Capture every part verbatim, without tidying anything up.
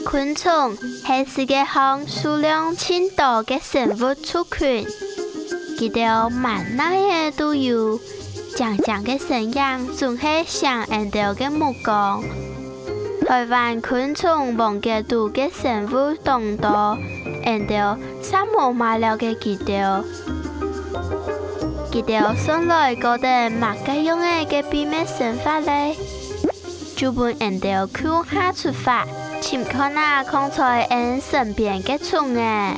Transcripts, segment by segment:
昆蟲係世界上數量盡多个生物族群，佢兜滿哪仔都有，靚靚个身影總係吸引𠊎兜个目光。臺灣昆蟲網格肚个生物當多，𠊎兜煞無麼个了解佢兜。佢兜算來過等麼个樣仔个秘密生活咧？ 就分𠊎兜共下出發，尋看啊囥在𠊎身邊个蟲仔。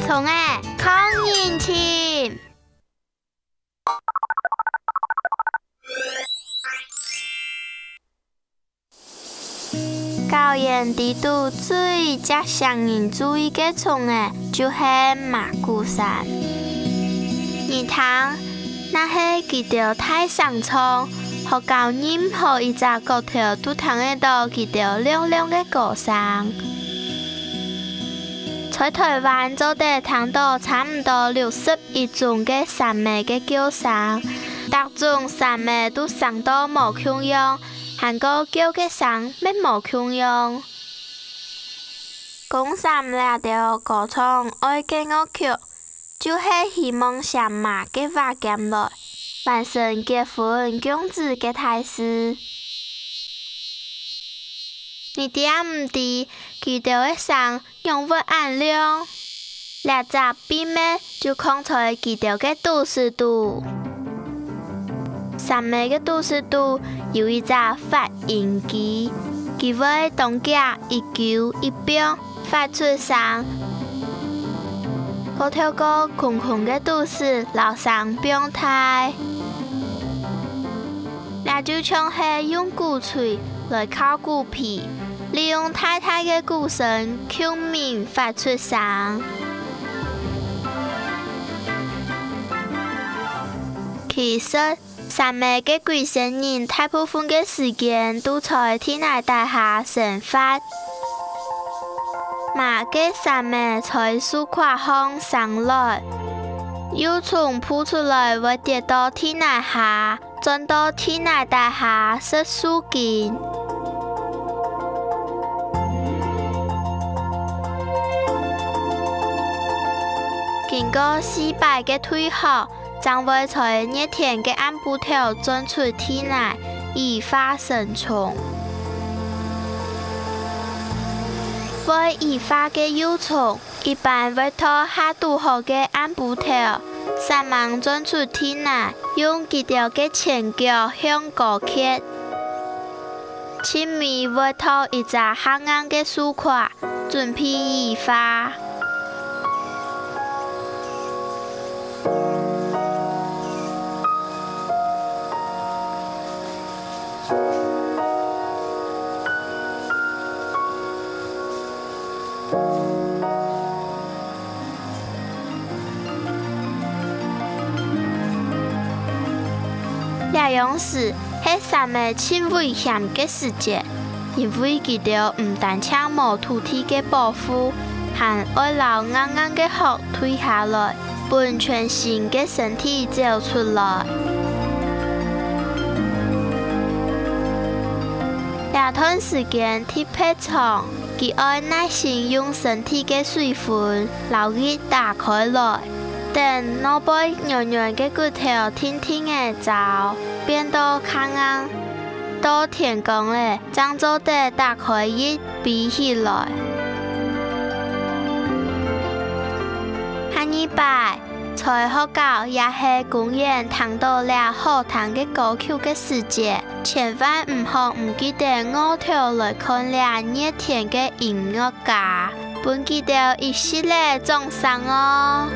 蟲仔，囥人尋！ 校園裡肚最值得人注意个蟲仔，就係麻古蟬。你聽，若係佢兜大聲唱，學校任何一隻角落都聽得到佢兜亮亮个歌聲。在臺灣做得聽到差毋多六十 一種个蟬仔个叫聲，逐種蟬仔都聲到無共樣，還過叫个聲乜無共樣。公蟬這兜歌唱愛个樂曲，就係希望餳麻个話弇來，完成結婚降子个大事。你知毋知，佢兜个聲 仰會恁亮？這隻秘密就囥在佢兜个肚屎肚。蟬仔个肚屎肚有一隻發音機，佢會當遽一勼一放發出聲，過透過空空个肚屎摎聲放大。 這就像係用鼓槌來敲鼓皮，利用大大个鼓聲共鳴發出聲。其實，蟬仔个歸生人大部分个時間都在地泥底下生活。麻个蟬仔在樹桍項生來，幼蟲孵出來會跌到地泥下， 鑽到地泥底下食樹根。經過四擺个退學，正會在熱天个暗晡頭鑽出地泥，羽化成蟲。會羽化个幼蟲 一般會在下堵好个暗晡頭，煞猛鑽出地泥，用佢兜个前腳向高蹶。盡尾會在一隻較硬个樹桍，準備羽化。 這央時係蟬仔盡危險个時節，因為佢兜毋單淨無土地个保護，還愛摎硬硬个殼蛻下來，分全新个身體走出來。這段時間特別長， 佢愛耐心用身體个水分摎翼打開來，等外背軟軟个骨頭定定仔燥，變到較硬，到天光咧，正做得打開翼飛起來。下二擺，在學校也係公園聽到這好聽个歌曲个時節， 千萬毋好毋記得臥頭來看這熱天个音樂家，分佢兜一息仔掌聲哦！